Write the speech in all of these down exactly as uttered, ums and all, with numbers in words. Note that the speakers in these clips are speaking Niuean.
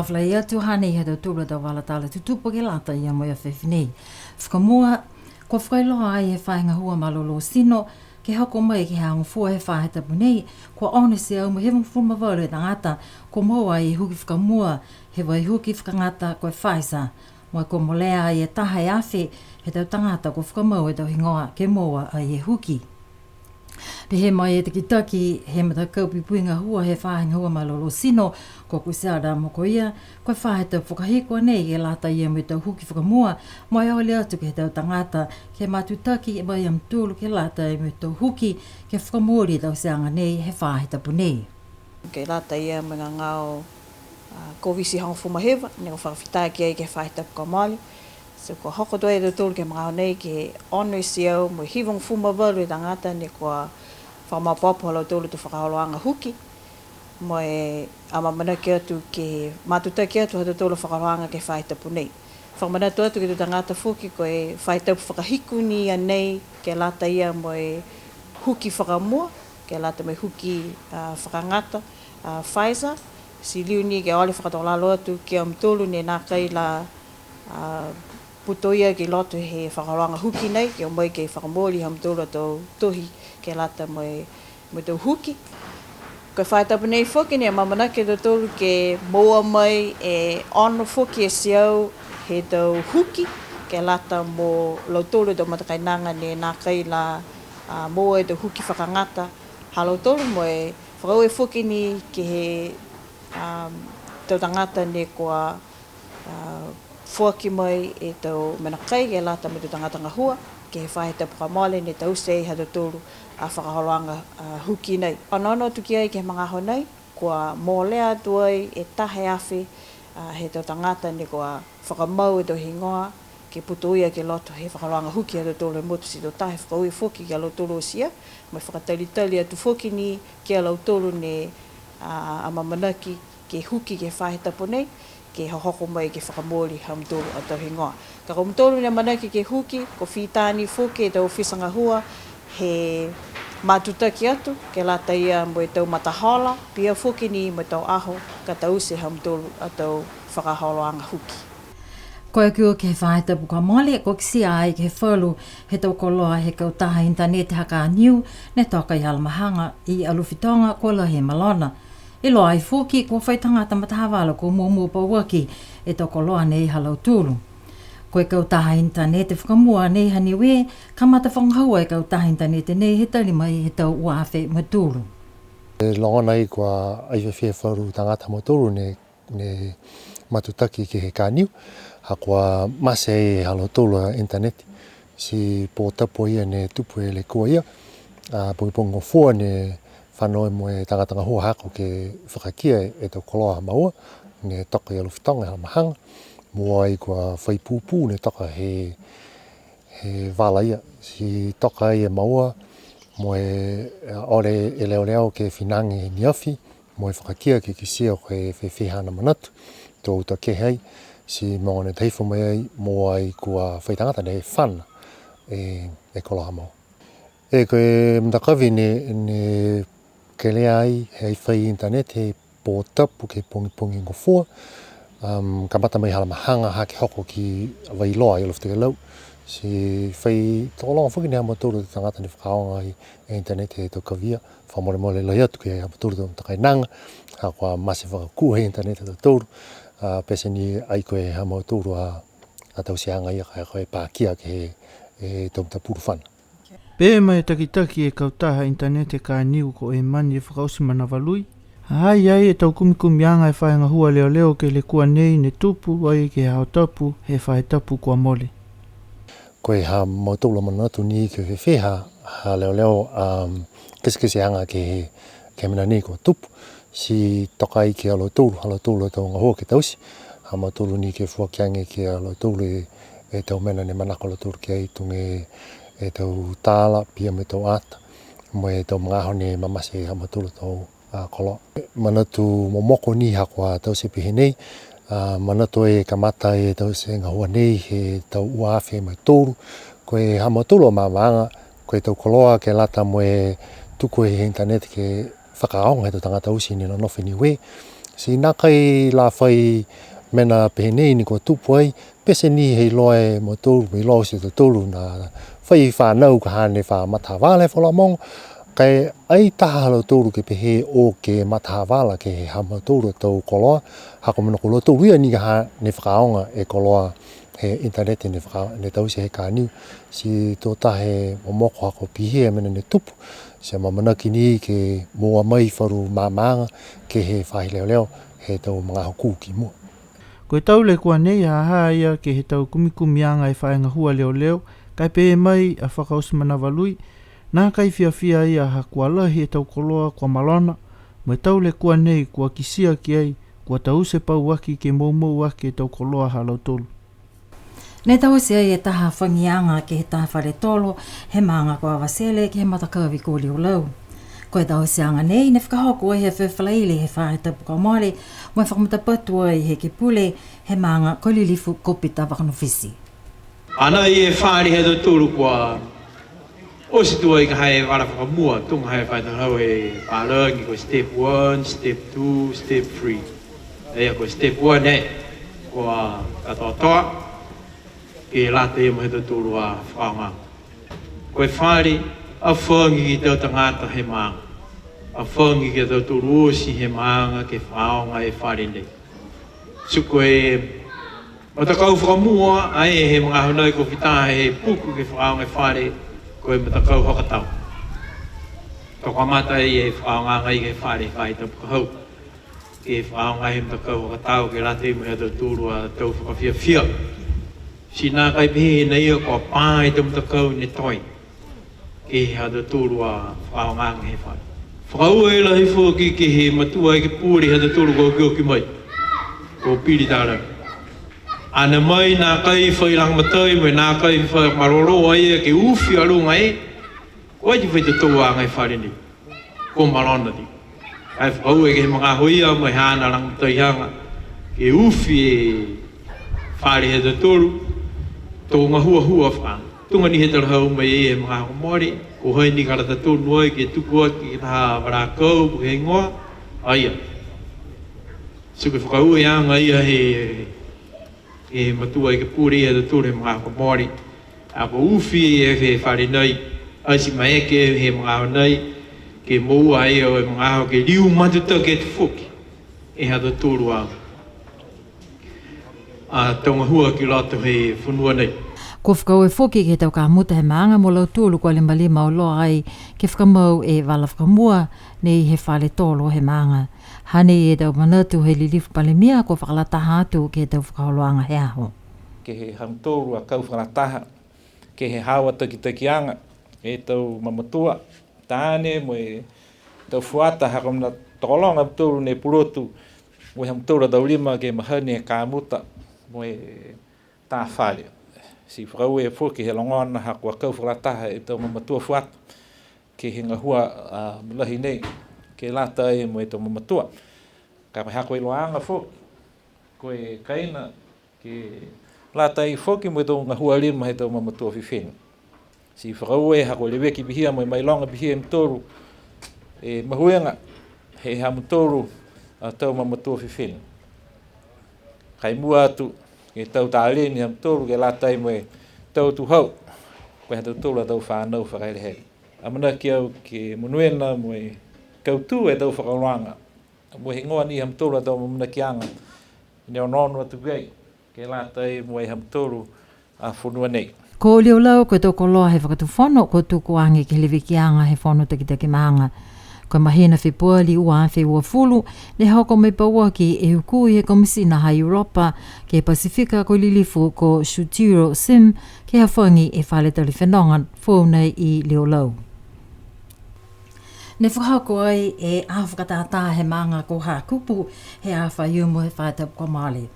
Fai atu hanei ha tautolu a tau vala tala tutupu ke lata ia mo e afiafi nei. Fakamua, kua fakailoa ai he faahi gahua malolō tino, ke hoko mai ke he Aho Gofua he faahi tapu nei, kua ono e teau mo e hivagofulu ma valu e tagata, kua moua ai e huki fakamua he vai huki fakagata ko e Pfizer. Mo e kua molea ai e taha e afe he tau tagata kua fakamau e tau higoa ke moua ai e huki. Pehē mai e takitaki he matakau puipui gahua he faahi gahua malolō tino, ko Kusada Mokoia, ko e faahi tapu fakahiku a nei ke lata ia mo e tau huki fakamua, mo e ole atu ke he tau tagata, ke matutaki mai a mutolu ke lata ia mo e tau huki, ke fakamooli e tauteaga nei he faahi tapu nei. Ke lata ia mo e gagao, a, Koviti hogofulu ma hiva, ne kua fakafita ki ai ke he faahi tapu kua mole. So, kua hoko atu ai a tautolu ke he magaaho nei ke ono e teau mo e hivagofulu ma valu e tagata ne kua fakamaopoopo ha lautolu a tau fakaholoaga huki. Mo e amaamanaki atu ke matutaki atu ha tautolu a fakaholoaga ke he faahi tapu nei. Fakamanatu atu ke he tau tagata foki ko e faahi tapu fakahiku ni a nei ke lata ia mo e huki fakamua, ke lata mo e huki, a, fakagata, a, Pfizer, ti liu ni ke ole fakatokologa atu ki a mutolu ne nākai la, a, putoia ki loto he fakaholoaga huki nei, ke o mai ke fakamooli ha mutolu a tau tohi ke lata mo e, mo e tau huki. Ko e faahi tapu nei foki ne amaamanaki a tautolu ke moua mai e ono foki e teau he tau huki, ke lata mo lautolu a tau matakainaga ne nākai la, a, moua e tau huki fakagata ha lautolu mo e fakaaue foki ni ke he, um, tau tagata ne kua, uh, foaki mai e tau mena kai ke lata mo e tau tagata gahua, ke he faahi tapu kua mole ne taute ai ha tautolu a fakaholoaga, uh, huki nei. Onoono atu ki ai ke he magaaho nei, kua molea atu ai e taha e afe, uh, he tau tagata ne kua fakamau e tau higoa, ke putoia ki loto he fakaholoaga huki ha tautolu he motu ti to taha, fakaaue foki ki a lautolu oti ia, mo e fakatalitali atu foki ni ki a lautolu ne, a, amaamanaki ke huki ke he faahi tapu nei, ke hohoko mai ke fakamooli ha mutolu a tau higoa. Ka ko mutolu ne amanaki ke huki, kua fita ni foki e tau ofisa gahua he matutaki atu, ke lata ia mo e tau matahola, pihia foki ni mo e tau aho, ka taute ha mutolu a tau fakaholoaga huki. Ko e kua ke he faahi tapu kua mole, kua kitia ai ke he falu he tau koloa he kautaha initaneti ha Kaniu, ne toka i Halamahaga, i Alofi Toga, kua lahi e malona. Iloa ai foki, kua fai tagata matahavala kua muamua pauaki e tau koloa nei ha lautolu. Ko e kautaha initaneti fakamua nei ha Niue, kamata fakagahua e kautaha initaneti nei he tali mai he tau ua afe ma tolu. E logona ai kua ai fifili e falu tagata ha mautolu ne ne matutaki ke he Kaniu, ha kua mate ai ha lautolu a initaneti. Ti pō tapu ia ne tupu e lekua ia, a, pogipogi gofua ne fano mo e tagata gahua haaku ke fakakia e tau koloa ha maua, ne toka i Alofi Toga, Halamahaga, mua ai kua fai pūpū ne toka he he vala ia, ti toka ai e maua, mo e, e, ole e leoleo ke finagi ni afi, mo e fakakia ke kitia ko e fēfē haana manatu, to uta kehe ai, ti mogo ne ta hifo mai ai, mua ai kua fai tagata ne fana e, e koloa ha maua. E ko e matakavi ne, ne kelea ai, he ai fai initaneti, he pō tapu ke he pogipogi gofua, um, kamata mai Halamahaga ha ke hoko ki Vailoa i Alofi Tokelau. Ti fai tokologa foki ni ha mautolu a tagata ne fakaaoga ai e initaneti he tau kavia, fakamolemole lahi atu ke he ha mautolu a tau matakainaga, ha kua mate fakakū he initaneti ha tautolu, a, pete ni ai ko e ha mautolu a, a tauteaga ia ka ko e pakia ke he, e tau matapulu fana. Pehē mai e takitaki e kautaha initaneti Kaniu ko Emani Fakaotimanava Lui, ha ha i ai e tau kumikumiaga he faahi gahua leoleo ke he lekua nei ne tupu ai ke he aho tapu he faahi tapu kua mole. Ko e ha mautolu a manatu ni ke fēfē ha, ha leoleo, um, kitekiteaga ke he, ke he mena nei kua tupu. Ti toka ai ki a lautolu, ha lautolu a tau gahua ke taute, ha mautolu ni ke foaki age ki a lautolu e, e tau mena ne manako a lautolu ki ai tuga e tau tala, pihia mo e tau ata, mo e tau magaaho ne mamate ha mautolu a tau, a, koloa. Manatu momoko ni ha kua taute pehē nei, a, manatu e kamata e taute gahua nei he tau ua afe ma tolu, ko e ha mautolu a maamaaga, ko e tau koloa ke lata mo e tuku he initaneti ke fakaaoga he tau tagata oti ne nonofo i Niue, Ti nākai la fai mena pehē nei ni kua tupu ai, pete ni he iloa e mautolu, mo e iloa oti e tautolu ne fai fanau ka hane fa matahavala he falu mogo. Ka e ai taha ha lautolu ke pehē o ke matahavala ke he ha mautolu a tau koloa, ha ko e mena ko lautolu ia ni ka hane fakaaoga e koloa he internet ne faka-, ne taute he kaniu. Ti to taha e momoko ha ko e pihia e mena ne tupu, ti amanaki ni ke moua mai falu maamaaga ke he faahi leoleo he tau magaaho kū ki mua. Ko e tau lekua nei ha ha ia ke he tau kumikumiaga e faahi gahua leoleo, ka e pehē mai a Fakaotimanava Lui, nākai fiafia a ia ha kua lahi e tau koloa kua malona, mo e tau lekua nei kua kitia ki ai, kua taute pauaki ke moumou aki e tau koloa ha lautolu. Ne taute ai e taha fagiaga ke he taha fale tolo he maaga ko Avatele ke he matakavi ko Liolau. Ko e tauteaga nei ne fakahoko ai he Falaile he faahi tapu kua mole, mo e fakamatapatu ai he Ekepule he maaga ko Lilifu ko Pita Vakanofiti. Ana ia e fale ha tautolu kua oti tuai ka ha e vala fakamua, tuga ha e fai talahau he palagi ko step one, step two, step three. Ia ko step one e, kua katoatoa, ke lata ia mo e ha tautolu a fakaaoga. Ko e fale, hafagi ke he tau tagata he maaga. Hafagi ke he ha tautolu oti he maaga ke fakaaoga e fale nei. Ti ko e matakau fakamua, ai he magaaho nei kua fita he puku ke fakaaoga e fale, ko e matakau hokotau. Kua kamata ai e fakaaoga ai ke he fale faahi tapu ka hau. Ke fakaaoga he matakau hokotau ke lata mo e ha tautolu a tau fakafiafia. Ti nākai pehē ni ia kua pā e tau matakau ne toe. Ke he ha tautolu a fakaaoga he fale. Fakaaue lahi foki ke he matua ekepule ha tautolu kua okioki mai. Ko Pili Talagi. Ana mai nākai fai lagomatai mo e nākai fai malolō a ia ke ufi a luga e. Ko e fai totouaga e fale nei. Ko malona ti. Ai fakaaue ke he magaaho ia mo e haana lagomataiaga. Ke ufi e fale ha tautolu. To gahuahua fa. Tuga ni he talahau mai e he magaaho mole, ko hai ni ka lata tonu ai ke tuku aki ke taha vala akau, ke he igoa, a ia. Ti ko e fakaaue aga ia he, he matua ekepule ia ha tautolu he magaaho mole. A ko ufi e he fale nei, ai ti maeke he magaaho nei, ke moua ai e magaaho ke liu matutaki atu foki. E ha tautolu a a tau gahua ki loto he fonua nei. Kua fakaaue foki ke he tau kamuta he maaga mo lautolu kua limalima auloa ai ke fakamau e vala fakamua nei he fale tolo he maaga. Hanei e tau manatu he Lilifu Palemia kua fakalataha atu ke he tau fakaholoaga he aho. Ke he ha mutolu a kau fakalataha, ke he haau a takitakiaga, e tau mamatua, taane mo e tau fuata ha ko e mena tokologa a mutolu ne pulotu, mo e ha mutolu a tau lima ke mahani e kamuta, mo e tā fale. Ti fakaaue foki he logona ha kua kau fakalataha e tau mamatua fuata, ke he gahua, a, lahi nei, ke lata ai mo e tau mamatua. Ka ko e ha ko e iloaaga foki, ko e kaina, ke lata ai foki mo e tau gahua lima he tau mamatua fifine. Ti fakaaue ha ko e leveki pihia mo e mailoga pihia e mutolu, e mahuiga, he ha mutolu a tau mamatua fifine. Ka e mua atu, ke tau taleni ha mutolu, ke lata ai mo e tau atuhau, ko e ha tautolu a tau fanau fakahelehele. Amanaki au ke monuina mo e kautū e tau fakaholoaga, mo e heigoa ni ha mutolu a tau amaamanakiaga, ne onoono atu ki ai, ke lata ai mo e ha mutolu a fonua nei. Ko Liolau, ko e tau koloa he fakatufono, kua tuku age ke he levekiaga he fono takitaki maaga. Ko e mahina Fepuali ua afe uafulu, ne hoko mai pauaki e hukui he Komisina ha Europa ke he Pasifika ko e Lilifu ko Shutiro Sim, ke hafagi e fale tali fenoga foou nei i Liolau. Ne fakahoko ai e aho fakatātā he maaga ko Hakupu, he aho Faiumu he faahi tapu kua mole.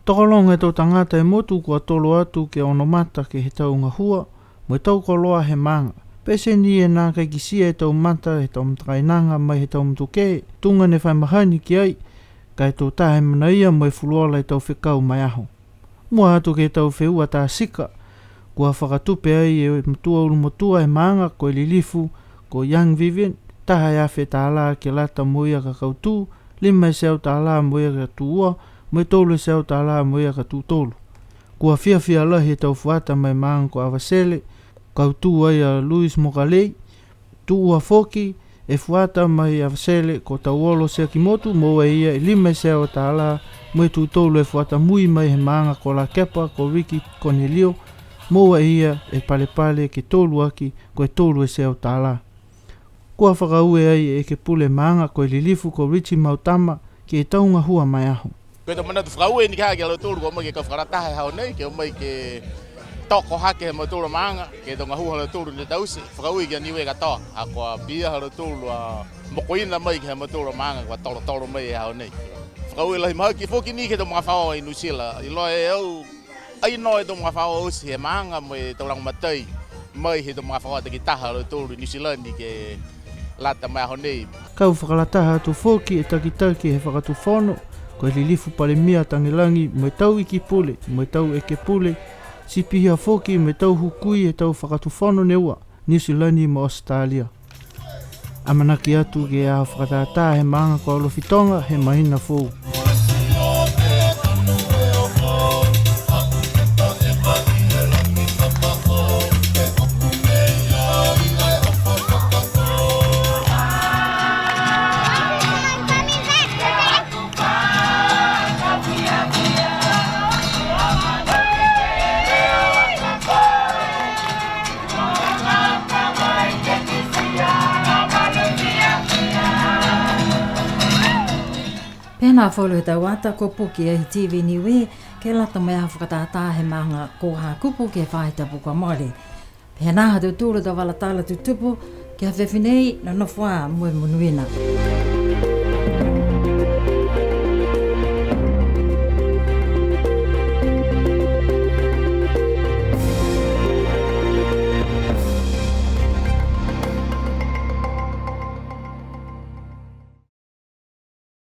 Tokologa e tau tagata he motu kua tolo atu ke ono mata ke he tau gahua, mo e tau koloa he maaga. Pete ni e nākai kitia e tau mata he tau matakainaga mai he tau motu kehe, tuga ne fai mahani ki ai, ka e to taha e mena ia mo e fuluola e tau fekau ma e aho. Mua atu ke he tau feua tā tika, kua fakatupe ai e matua ulumotua he maaga ko e Lilifu, ko Young Vivian, taha e afe tālā ke lata mo ia ka kautū, lima e teau tālā mo ia ka tū ua, mo e tolu e teau tālā mo ia ka tū tolu. Kua fiafia lahi e tau fuata ma e maaga ko Avatele, kautū ai a Louis Mokalei, tū ua foki e fuata mai Avatele ko Tauolo Siakimotu, moua e ia e lima e teau tālā, mo e tū tolu e fuata mui mai he maaga ko Lakepa ko Ricky Cornelio, moua e ia e palepale ke tolu aki, ko e tolu e teau tālā. Kua fakaaue ai e ekepule maaga ko e lilifu ko Richie Mautama ke he tau gahua ma e aho. Ko e tau manatu fakaaue ni ka ke lautolu kua o mai ke kau fakalataha he aho nei, ke o mai ke toko hake he mautolu a maaga, ke he tau gahua ha lautolu ne taute, fakaaue ki a Niue katoa, ha kua pihia ha lautolu a mokoina mai ke he mautolu a maaga kua tolotolo mai he aho nei. Fakaaue lahi mahaki foki ni ke he tau magafaoa i Niu Silani, iloa e au, ai noa e tau magafaoa oti he maaga mo e tau lagomatai mai he tau magafaoa takitaha ha lautolu i Niu Silani ke lata ma e aho nei. Kau fakalataha atu foki e takitaki he Fakatufono, ko e lilifu Palemia Tagelagi mo e tau iki pule, mo e tau ekepule, ti pihia foki mo e tau hukui he tau fakatufono ne ua, Niu Silani mo Australia. Amanaki atu ke he aho fakatātā he maaga ko Alofi Toga he mahina foou. Pehē nā falu he tau ata kua puke ai he T V Niue, ke lata mo e aho fakatātā he maaga ko Hakupu ke he faahi tapu kua mole. Pehē nā ha tautolu a tau vala tala tutupu, ke he afiafi nei, nonofo ā mo e monuina.